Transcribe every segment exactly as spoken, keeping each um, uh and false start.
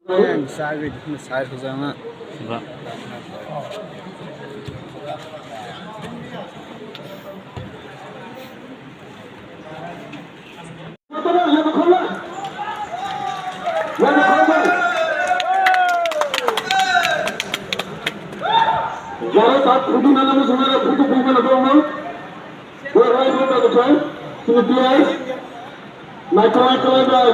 Ang sagwi dikno sai sujama. Ba. Jaro tak photo nana mo sumara photo photo na dong mo. Bo rai photo ko chai. Sini tias. Naikol naikol bai.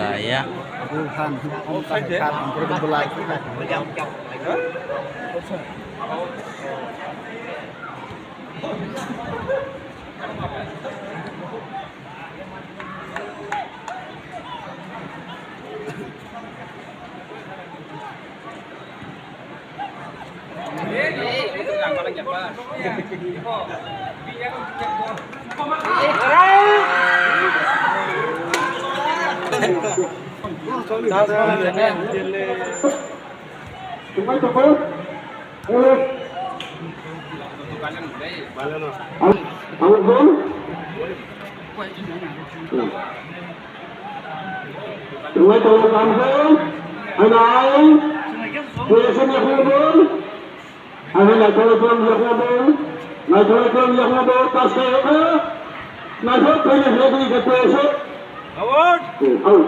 Kaya. Ang, ang, Tungai tolong kamsel, hai nai, tuition ya khubul, hai nai tolong tolong ya khubul, nai tolong tolong ya khubul, pas kaya ka, nai tolong tolong ya khubul, ka tuition. Out. Out.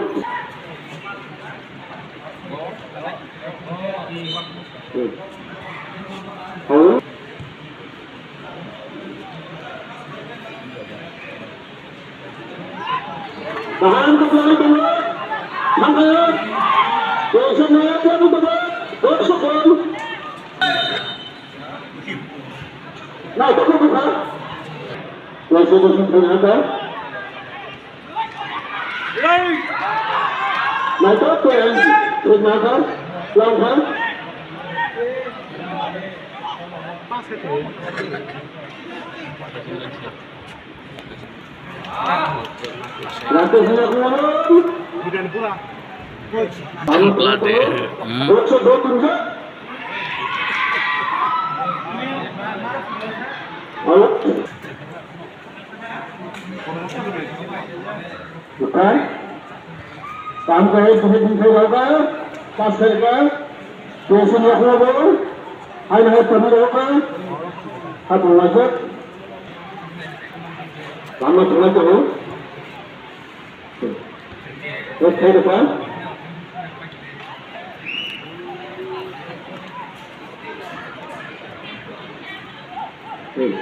Out. Bahan kepala itu, sampai, dosa mayat yang itu, dosa pun. Nah, itu bukan. Dosa, dosa pun ada. Naikol pen, Rajnagar, Langkha. Rakesh Naikol. Plate, hmm. Bukai. Kam kai, bukai, bukai, bukai. Pas kai ka. Tuition ya ko bo. Hai na hai tabi ro ka. Hat mo lajak. Lama thangna ko. Yes, kai ka. Hmm.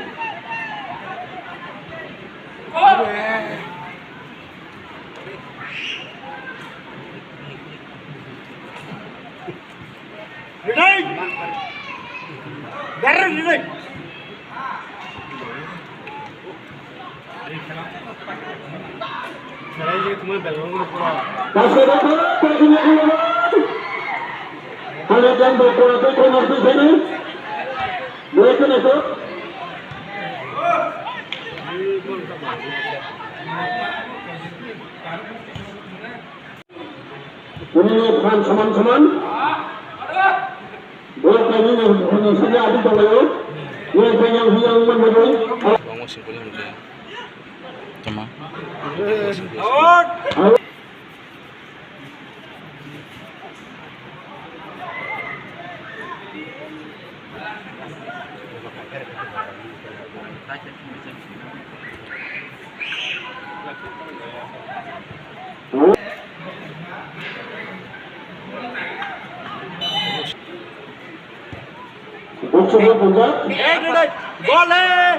Ini phan saman saman. Borok kainwi ni hwnwi sanya adi tonglaio. Yang yang yang man bagwi. Bangma singkuli hwnwi. Tama. Bol hai.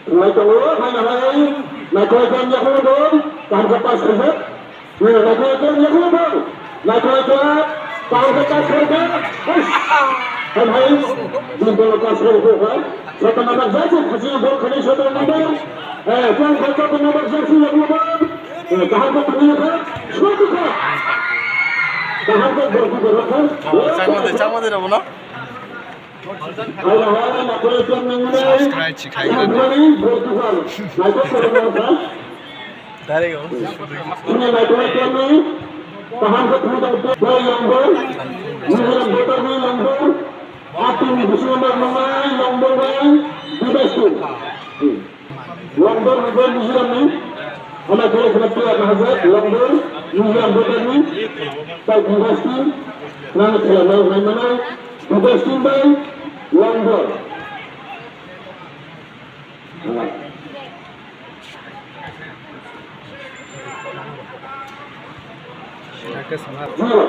Nai tongo, hai nai, nai koi koi ya koi koi, kaham khe pass khaijak. Nai koi koi ya koi koi, nai koi koi, kaham khe pass khaijak. Hai hai, din dolo pass khaijak. Sotto number jersey, khasi bol khani sotto number. Eh, koi koi sotto number jersey ya koi koi. Eh, kaham khe tuni kha, sotto kha. Kaham khe bol koi koi kha. Chakma de, chakma de rabo na? Subscribe si khai rwdi. Direct o. Longdor ni bai Mizoram ni, ama kore khna player na hajak, Longdor, Mizoram voter ni, tai Bidasting, nang khela nai nai manai, Bidasting bai, Longdor. Zero.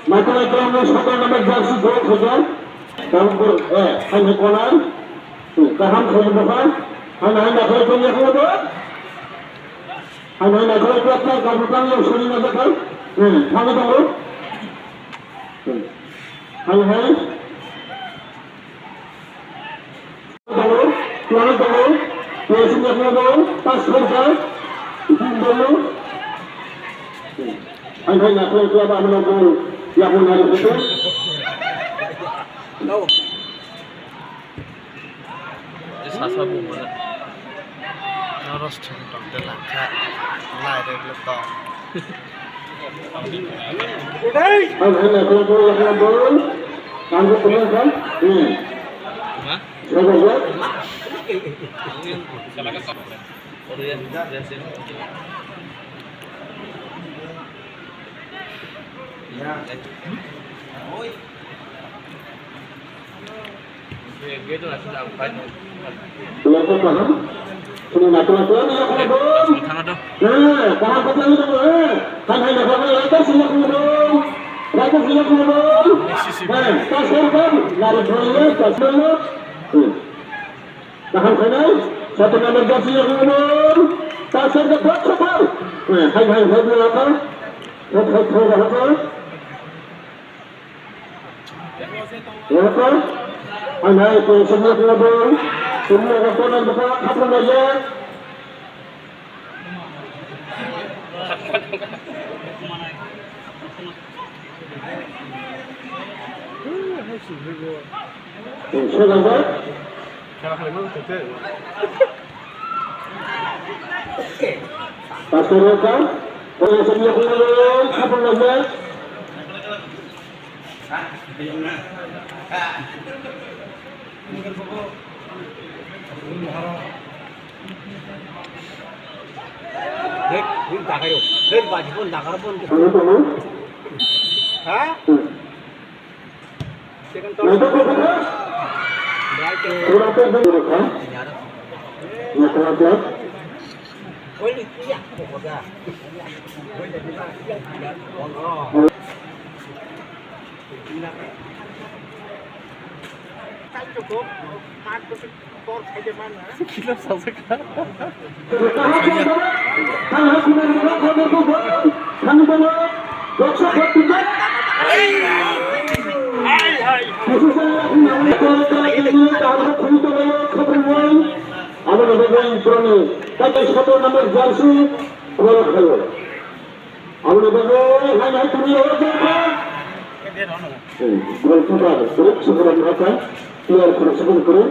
Michael Ekram ni sotto number jersey goal khaijak. Number, eh, hai ni corner. Kaham khaijak bokha. Hai, hai, Michael Ekram ni khaijak. Hai, hai, Michael Ekram ni khaijak. Hmm, thangwi tongo. Hmm. Hai, hai. Tongo, tongo, tongo, tongo, tongo, pass khaijak, tongo. Hai, hai, nakhwlai khlai ba, ano bol, yakung nari khaijak. Sasa bu mana? Noros thum tong te langkha, lai re le tong. Hai, hai, nakhwlai khlai ba, ano bol, ang ko tongo kha. Hmm. Thangado. Kaham khainai, satu number jersey yang umur, tak serta buat sebal. Hai, hai, hai, dua apa? Hai, hai, hai, apa? Apa? Hai, hai, tu semua dua bol. Semua apa yang buka, apa saja? Pastor Roka, orang yang punya kapan lagi? Hei, hei, dakai ro. Hei, baji pon, dakar pon. Ha? Second thought. Right. Aboni bagwi borokni tei soto number jersey borok khaio. Aboni bagwi hai hai tini oro jokha. Goalkeeper borok soto number kha, player khoroksa borok kwrwi.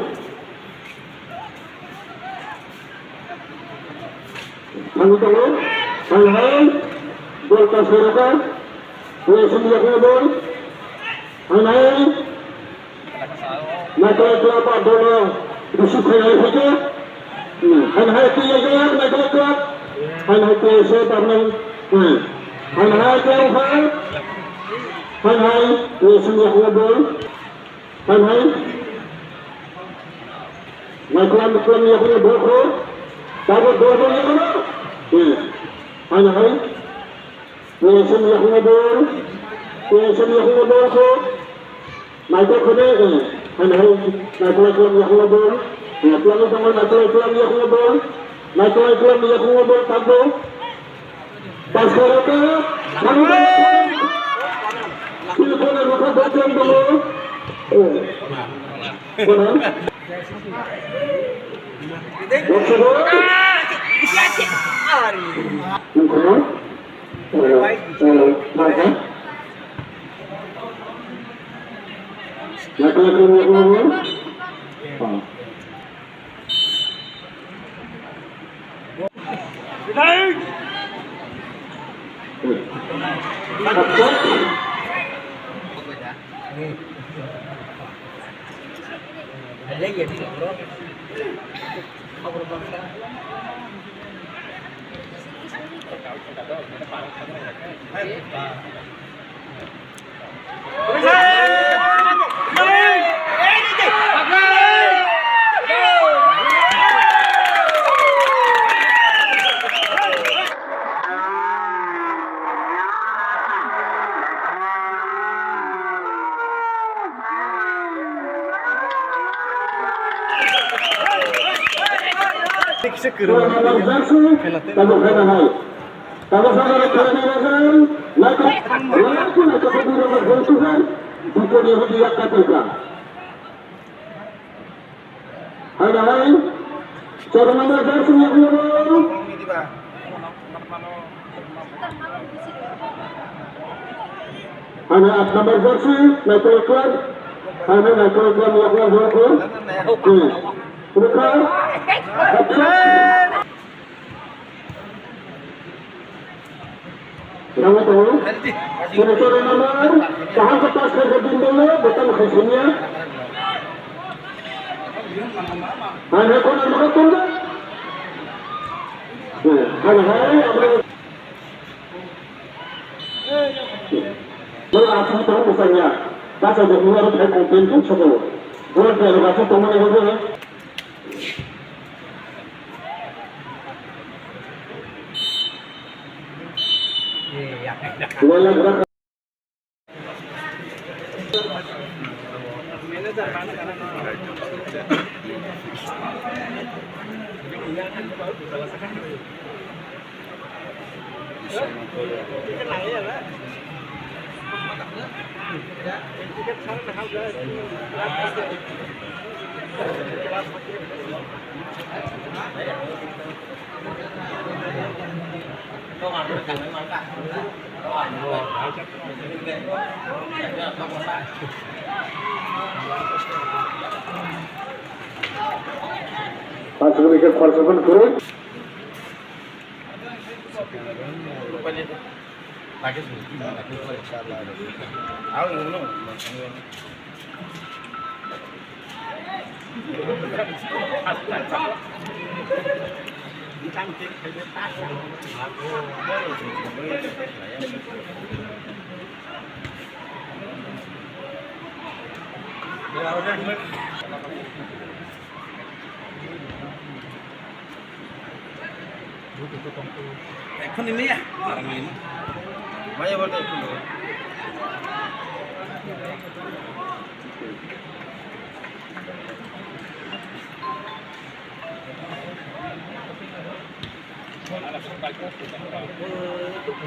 Thangwi tongo, hai hai bol pass khairokha. Player simi yakni bol. Hai hai. Naikol club a bono receive khainai phaikhe. Hmm, hai hai twi yaijak Naikol club. Hai hai twi se tabnai. Hmm. Hai hai twi hai. Hai hai twi sini yakni bol. Hai hai. Naikol club yakni bol kho. Tabo bol bol yakni. Hmm. Hai hai. Twi sini yakni bol. Twi sini yakni bol kho. Naikol khode, eh, hai hai, naikol naikol yakhungo bol. Eh, twlangwi tongo naikol naikol yakhungo bol. Naikol naikol yakhungo bol, tabuk. Pass khairokha, thangwi tongo. Phil khone rokha, bol jam tongo. Eh. Kono? Bol sogo. Nung kono? Eh, eh, eh. Hai, hai. Choro number jersey yakni bol. Hai, hai, aat number jersey, Naikol Club. Hai, hai, Naikol Club yakni bol kho. Hmm. Rukha. Acha. Rangwi tongo. Chini choro number kaham khe pass khaikha din dolo, bottom khai simiya. Hai hai corner mokol tongkha. Hai hai abo. Mala aswk tong bwsanya. Bachajak nini aro thai complain khe sobo. Bol berok aswk tongmani bagwi. Pass wicket khoroksa phano kwrwi. Ekhon ini ya, barang ini. Maya berarti ekhon.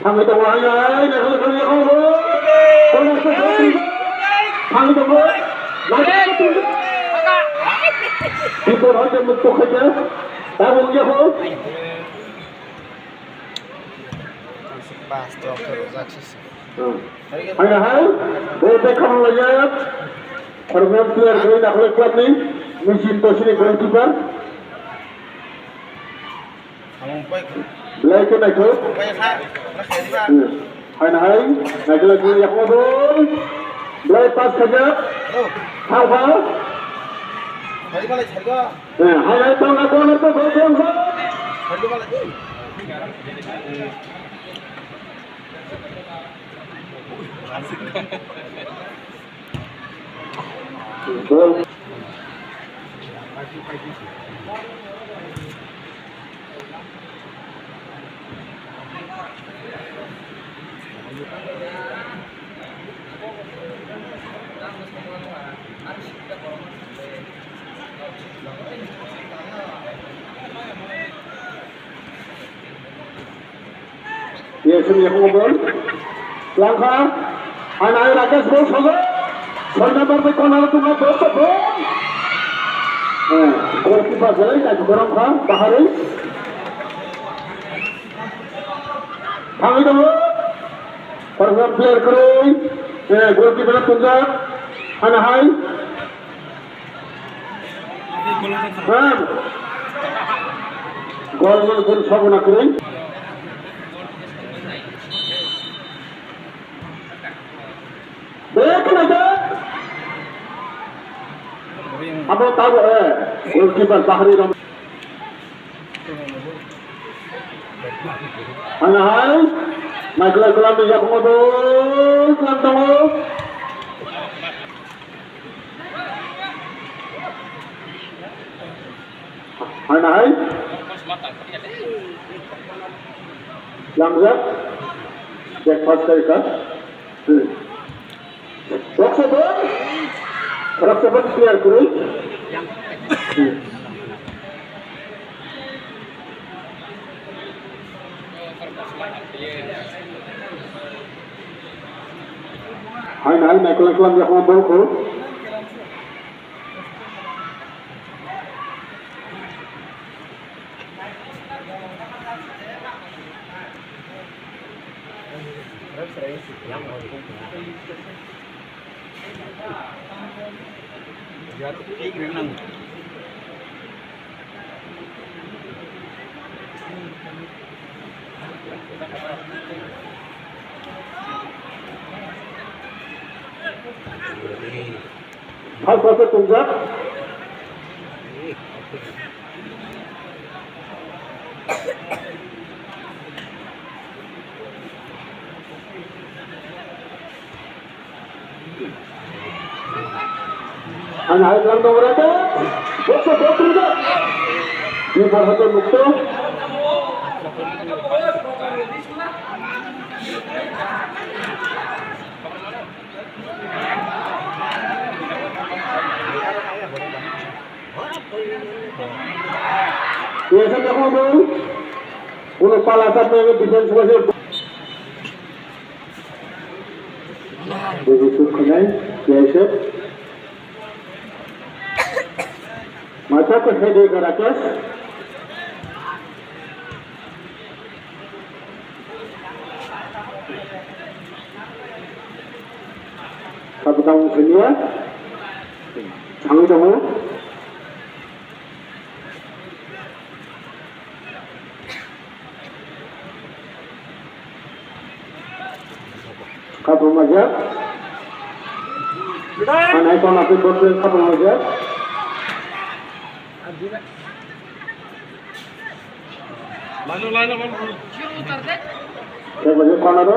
Thangwi tongo, hai, hai, naikhe, naikhe, naikhe, thangwi tongo, naikhe, naikhe, bipor hoite mukto khaikhe, tabuk yakho. Hai, hai, ball bai khamang laijak. Program player bai dakhwlai club ni Mijit Bosni goalkeeper. Belai khe naithok. Hmm. Hai na hai, naikhe naikhe yakmo ball. Belai pass khaijak. Thang pha. Eh, hai hai, tang na corner to, corner to. Ball. Yes, ini aku bol. Langkha. Anai Rakesh bol sogo. Soi number bai corner tunga bol to bol. Eh, goalkeeper jalai na borok kha bahari. Thangwi tongo. Program player kwrwi. Eh, goalkeeper tunjak. Hana hai. Bang. Gol gol gol sobo na kwrwi. Bek na da. Abo tabo, eh, goalkeeper bahari ram. Hana hai, Michael Kulam ni yakmo do, Kulam tongo. Hai na hai. Lamjak. Breakfast kai ka. Hmm. Roksa bol. Roksa bol clear kuri. Hmm. Hai na hai, Michael Kulam yakmo bol ko. Hal pasa tungjak. Ang hai lang dong rata. Boksa bok tungjak. Di bahasa mukto. Biasa jago dong. Uno pala satu yang defense wajib. Begitu kenai, biasa. Mata ko head ke rakas. Kapitang Senia, thangwi tongo. Kapung majak. Anai kona pun botol kapung majak. Laino, laino, laino. Kaya baju kona tu?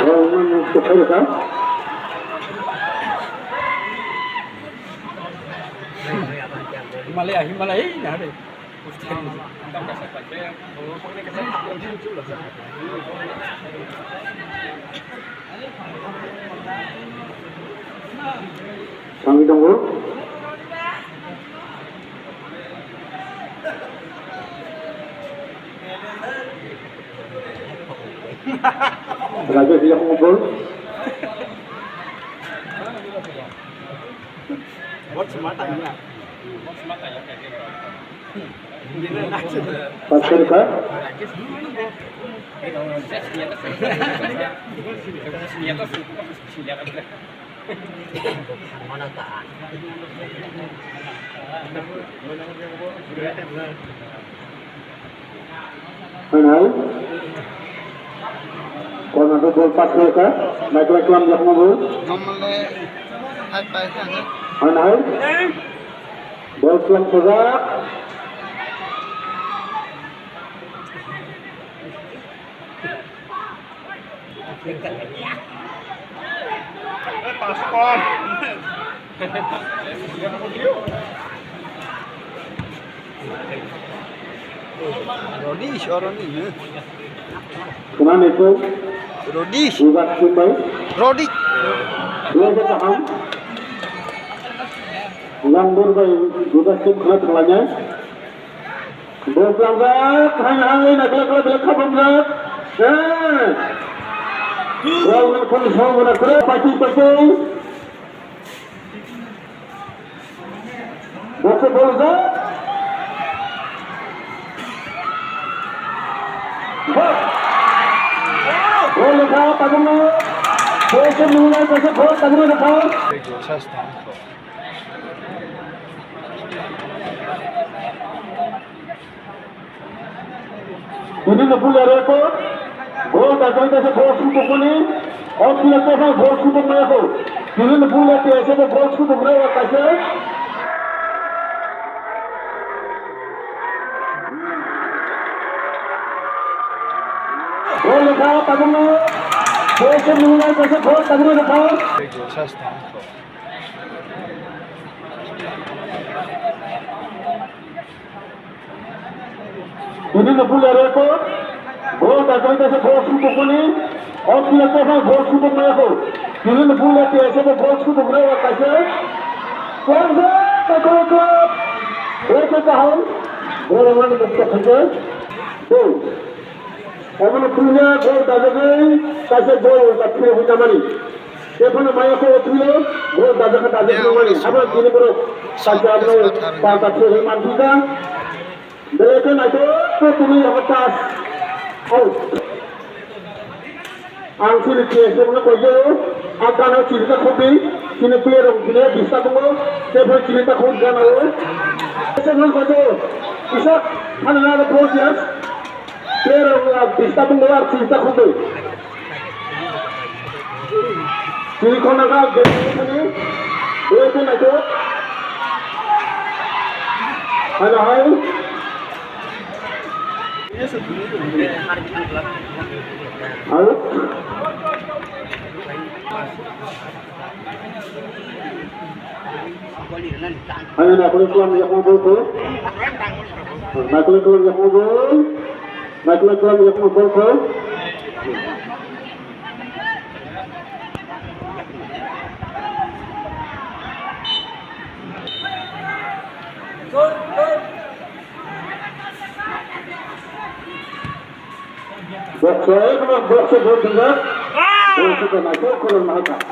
Oh, ini, ini, ini, ini. Himalaya, Himalaya, ei, nahare. Sangwi tongo. Rajesh Yakubul. Pastor ka? Hanai. Corner to ball pass khe kha. Naikla klam jak mo ball. Normal le hai pai kha ne. Hanai. Ball klam sajak. Rodish, oh, Rodish, Kunani tu? Rodish. Budak tu bai. Rodish. Dua je kaham. Langdur bai budak tu kena terlanya. Boklangjak, hai hai, naikla kla belai khabamjak. Eh. Boklang khon song bona kre, pati pati. Bokse boljak. Bok. Bol lekha, tabung. Bokse nungai, bokse bol, tabung lekha. Tini no pulia reko, gol ta jai ta se gol sutu kuni, o pulia ko ha gol sutu maya ko. Tini no pulia te se gol sutu maya wa kaise. Gol lekha tabung no, gol se nungai ta se gol tabung no lekha. Tini no pulia reko, gol ta jai ta se gol sutu kuni, o pulia ko ha gol sutu maya ko. Tini no pulia te se gol sutu maya wa kaise. Klamjak, ta ko ko. Reko kaham, gol wani mukta khaje. Gol. Omono punya gol dajagwi kaisa gol wngkha phiyok hwnna mani. Tei phano maya khe o phiyok gol dajak khe dajak wngmani. Abo tini borok kaisa abono panta phiyok wngwi manphi kha. Belai khe naithok khe tini abo pass. Out. Ang chini T S F no koiyo, ang gana chini ta khobwi, chini player rok chini ta bista tongo, tei phano chini ta khobwi gana o. T S F no koiyo, isa phano na abo four years. Player rok, ah, bista tongo, ah, chini ta khobwi. Chini khona kha, ge-, chini, ge-, ge-, naikhe. Hano hai. Alo. Ani naikol klam yakmo bol ko. Naikol klam yakmo bol. Naikol klam yakmo bol ko. Box, eh, box, box, box, box. Box, box, box, box, box.